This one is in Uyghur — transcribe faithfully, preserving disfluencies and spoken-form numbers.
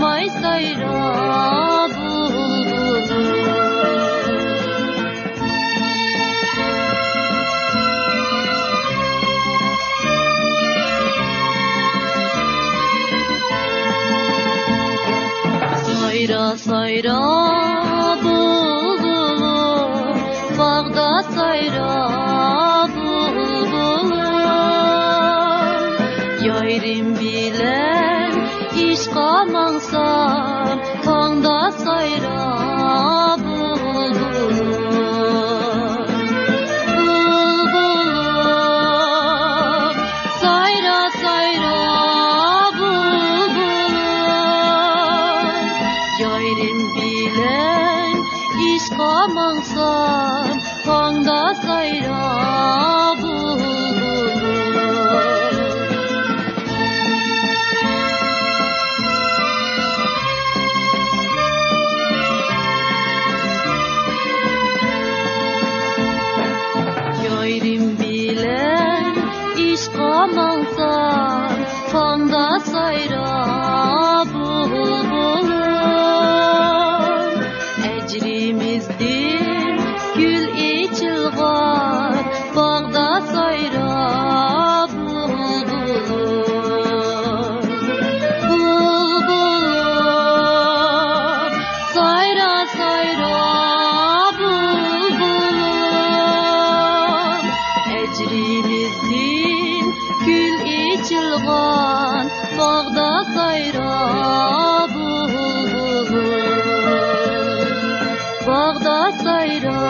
ماي سايرا بۇلبۇلۇم. سايرا، سايرا بۇلبۇلۇم، باغدا سايرا بۇلبۇلۇم. يارىم بىلەن ئىشقا ماڭسام، تاڭدا سايرا بۇلبۇلۇم. بۇلبۇلۇم، سايرا، سايرا بۇلبۇلۇم. يارىم بىلەن ئىشقا ماڭسام، تاڭدا سايرا بۇلبۇلۇم. يارىم بىلەن ئىشقا ماڭسام، تاڭدا سايرا بۇلبۇلۇم. ئەجرىمىزدىن گۈل ئېچىلغان باغدا سايرا بۇلبۇلۇم. بۇلبۇلۇم، سايرا، سايرا بۇلبۇلۇم. ئەجرىمىزدىن گۈل ئېچىلغان باغدا سايرا بۇلبۇلۇم. باغدا سايرا